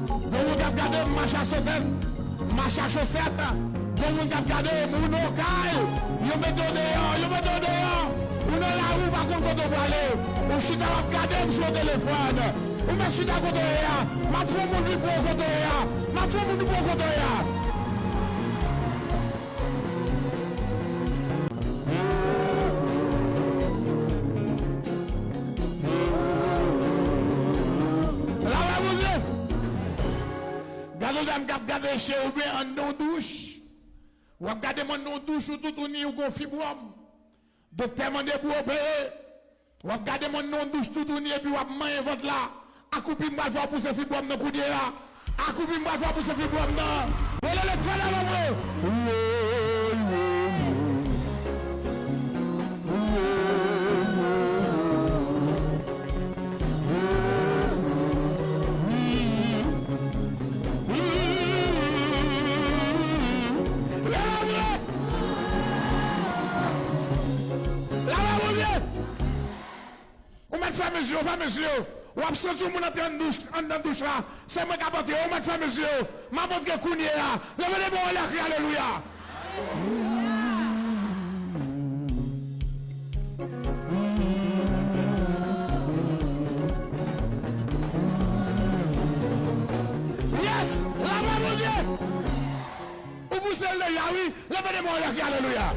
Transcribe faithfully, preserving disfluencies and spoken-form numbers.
Gon moun k ap gade m, mache a sotèt, mache a chosèt. Gon moun k ap gade m, ou nan kay, yo mete w deyò, yo mete w deyò. Ou nan lari, ou pa konn kote w prale. Ou chita, w ap gade m sou yon telefòn. Ou mèt chita kote w ye a. M ap fè yon moun vin pran w kote w ye a. M ap fè yon moun vin pran w kote w ye a. Lave Bondye! Gade yon dam k ap gade cheribin anndan yon douch. W ap gade m anndan yon douch, ou toutouni, ou gon fibwòm. Doktè mande pou opere. W ap gade m anndan yon douch toutouni epi w ap manyen vant la. Akoupi, m pral fè w pouse fibwòm nan kounye a. Akoupi, m pral fè w pouse fibwòm nan. Rele Letènèl anmwe. Lave Bondye! Ou mèt fèmen zye w, fèmen zye w. W ap santi yon moun antre ann douch, anndan douch la. Se mwen k ap antre, ou mèt fèmen zye w. M ap antre kounye a. Leve de men w anlè, kriye alelouya. Yes! Lave Bondye! Ou pouse l deja, wi. Leve de men w anlè, kriye alelouya.